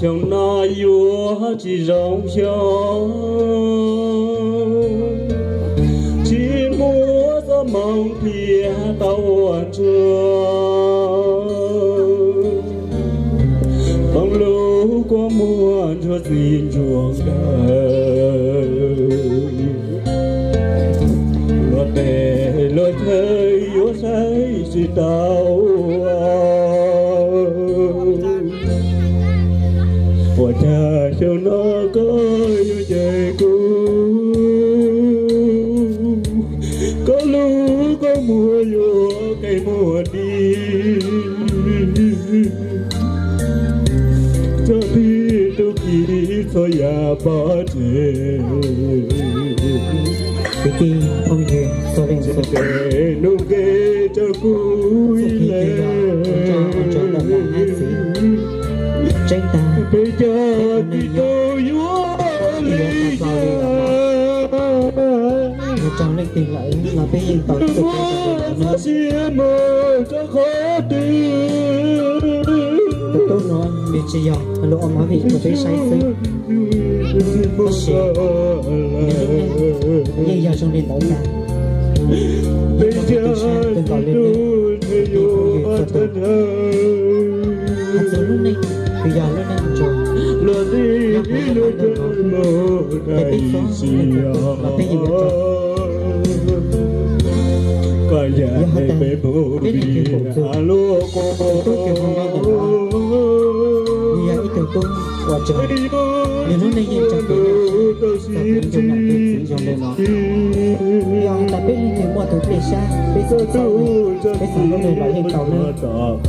Xyoo no yuav tsis zoo xyoo, tsis muaj xuab moos thiaj tau ua ntsuag, foom lub kua muag ntsuag txiv ntsuag nkawm. Luag teb luag chaw yuav saib tsis tau. Ua cas xyoo no koj yuav cem kuv, koj lub kua muag yuav qe muag di, txog tib tug kis txhua yam pov tseg. Kwv tij phooj ywg txhua leej txhua tus, nug nkees rau kuv ib leeg, tseeb tiag, peb cov tib tug yuav li cas? Ua rau leej twg lawm los peb yeej tau txhua tus. Tus tub no nws tsis yog lus ua movie rau peb saib xwb, tab sis nws lub neej yeej yog zoo li ntawd ntag. Peb cov tib tug sab kawg nkaus li ne, kwv tij phooj ywg txhua tus. Hais txog lub neej, nws yog lub neej ntsuag, nyob hauv lub qab ntuj no, peb tib txhob ua neeg txom nyem los peb yeej yuav tau. Yog hais tias peb leej twg pum txog tus tub kws hauv no ntawm no, nws yog ib tug tub uas tseem, nws lub neej yeej tseem ceeb, txog tus ntsuag nam tus txiv zoo li no. Yog hais tias peb leej twg muaj tus dej sab, peb txhob txhaum, peb txhob lub neej los yeej tau nawb.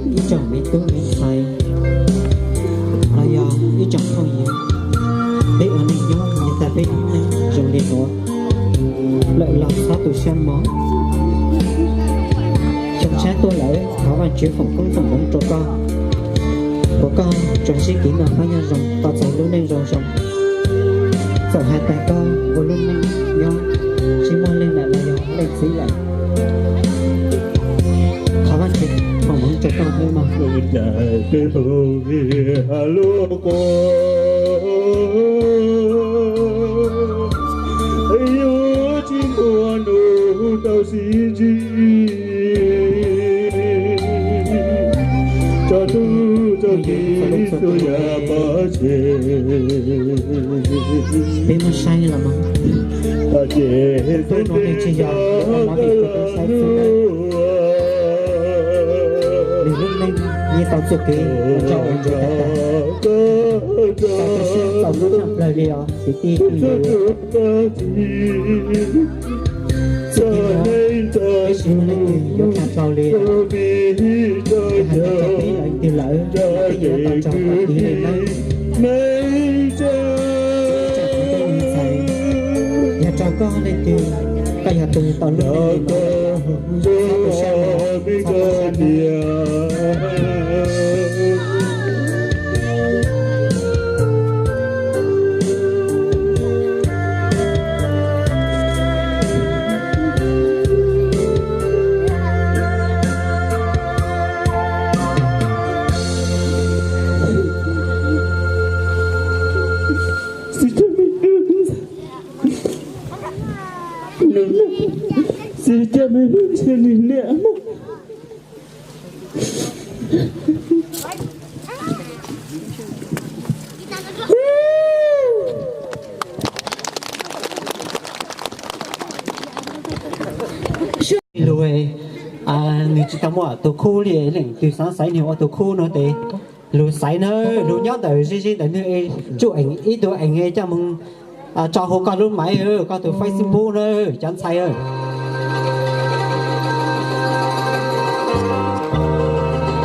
Ib tsoom me tub me ntxhais, los yog ib tsoom phooj ywg, peb ua neej nyob nyob tas peb lub neej zoo li no lawm los txhob tu siab mog. Xyoo tshiab tuaj lawm, thov Vajtswv foom koob foom hmoov rau koj, kom koj tsuas sib kev noj qab nyob zoo, tau txais lub neej zoo zoo. Txawm hais tias koj ua lub neej nyob tsis muaj leej nam los yog leej txiv lawm, thov Vajtswv foom hmoov rau koj thiab mog. Yuav tsis muaj nus tau sib ntsib, tso tub tso kiv txhua yam pov tseg. Peb muab saib los mas, ces tub no nws tsis yog ua movie rau peb saib xwb na. Nws lub neej yeej tau txoj kev ua ntsuag tas tas, txaus tu siab txaus hlub tshaj plaws li os kwv tij phooj ywg. Txij li no peb tsis muaj leej twg yuav tsa tau li. Yog hais tias tso peb lawm leej twg lawm, peb yuav tau tso kom tiv li nawb. Ib tsoom kwv tij ntxhais, yog tso koj leej twg, koj yog tus tau lub neej li no, txhob tu siab mog, txhob tu siab mog. Xij coj me lub ntsej nws liam mog. Lus, nws Tsis tau muaj tus khub li, leej twg xav xaiv nwg ua tus khub no ces lug xaiv nawb, lug nyob ntawm ze ze ntawm nwg es tsuj eem ib tug eem es coj moog tso huv koj lub maiv, koj tus Facebook nawb cov ntxhais.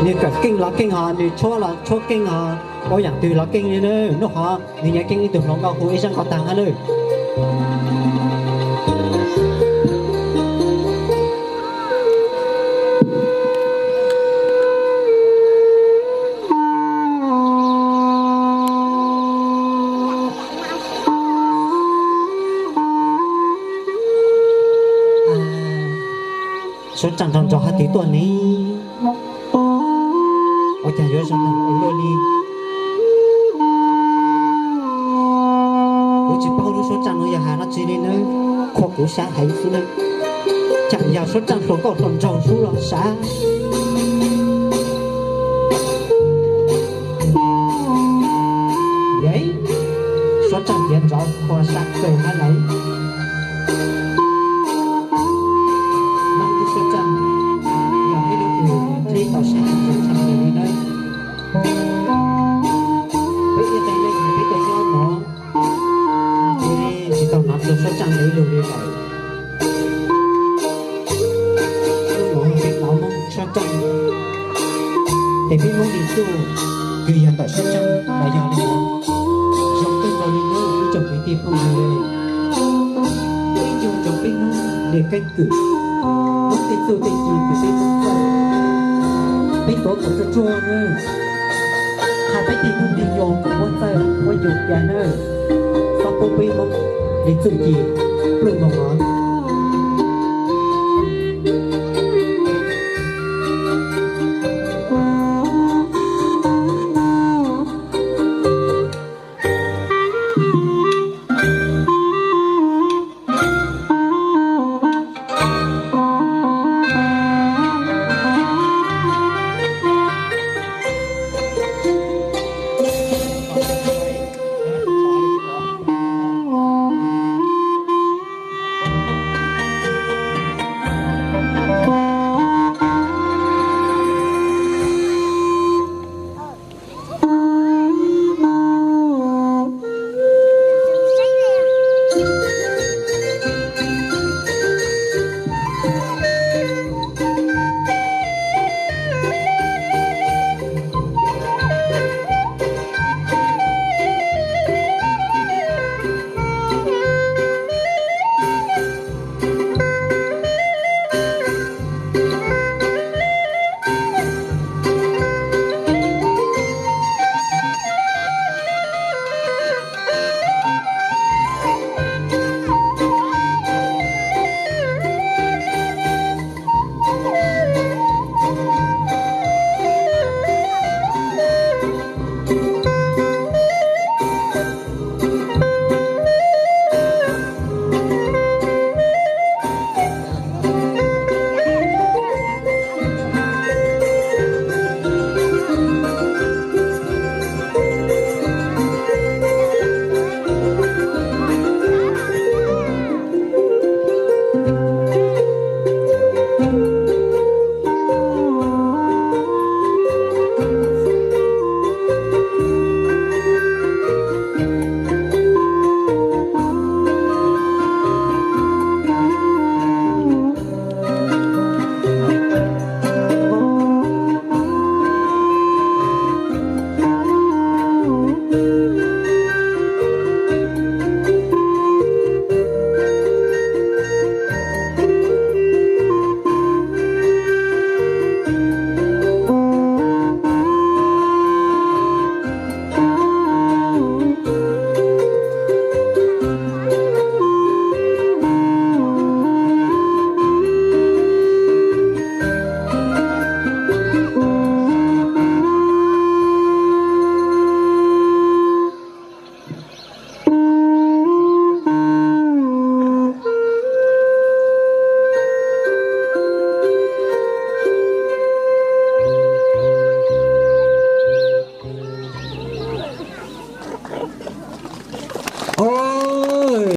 Nwg kawm keej los keej hos, nwg tshuab los tshuab keej hos, ua yaam twg los keej li nawb. Nub hov nwg nyav keej ib tug hluas nkauj hu ib zaaj ko taag hab nawb. Suab Tsaaj nrug nrug hab tig tuaj ne. Ua caag yuav zoo nkaus luaj li. Kuv tsis paub lub Suab Tsaaj nuav yog has dlaab tsi li nawb, qhuas kuv sab heev xwb nawb. Caam yog Suab Tsaaj hluas nkauj hluas nraug sub los sab. Suab Tsaaj tiav nrov qhua sab kawg hab lawm. Nub Suab Tsaaj yog ib lub kws nrhiav tau sab tau tshaj li nawb. Peb ib qe leej peb tuaj nyob nuav, peb tsis tau nov dlua Suab Tsaaj le lug li lawm. Hnub nuav peb hnov Moob Suab Tsaaj, ces peb Moob li txuj kws yog ntawm Suab Tsaaj los yog li no. Zoo kawg nkaus li nawb ib tsoom kwv tij phooj ywg. Peb yug rua peb Moob li keeb kwm, Moob tej txuj tej ci kws peb Moob txawj, peb tuav kom tsuag tsuag nawb. Hab peb tej tub tej nyuas kuas muab txawj muab yug ca nawb, txhob pub peb Moob li txuj ci pluj moog os.